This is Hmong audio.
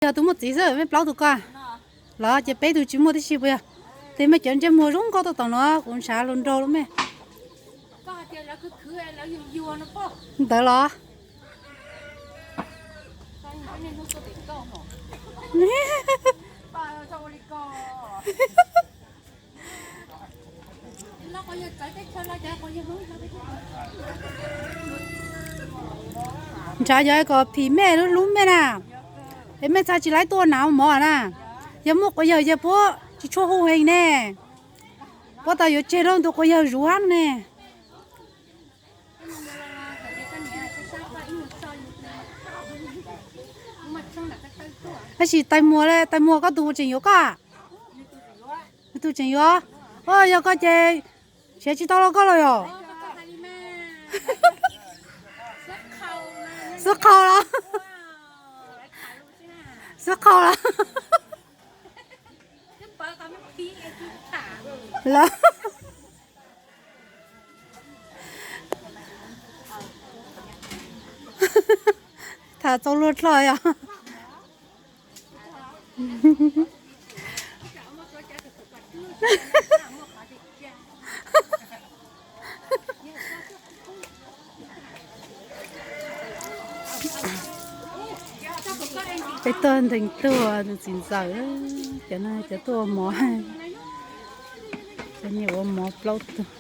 Yog tus muaj txiv xwb, mej plaub tug ko los ces peb tug tsis muaj tib si puas yog? Tes mej cov ntsej muag zoo nkauj tau tom no kuv ntshav hluas nraug lub mej. Ntawd los? Ntshav yog kom phim mej lub hlub mej na. Es mej txhaj tsis laib tuaj hnav mov na. Yog muaj quas yawg ces puab tsis tshua hu heev ne. Puab tas yuav tseg rau tus quas yawg zuv hab ne. Tab sis tais muag, tais muag koj tus tseem yuav koj? Nws tus tseem yuav. Yog koj ces siav tsis tau los koj los yog? Xub qhau los? Xub qhau los? Los tham txaus luag dlhau yog. Peb tuaj ntees tuaj tus txiv ntxawm, cov no cov tuaj ua mov, cov niam ua mov plaub tug.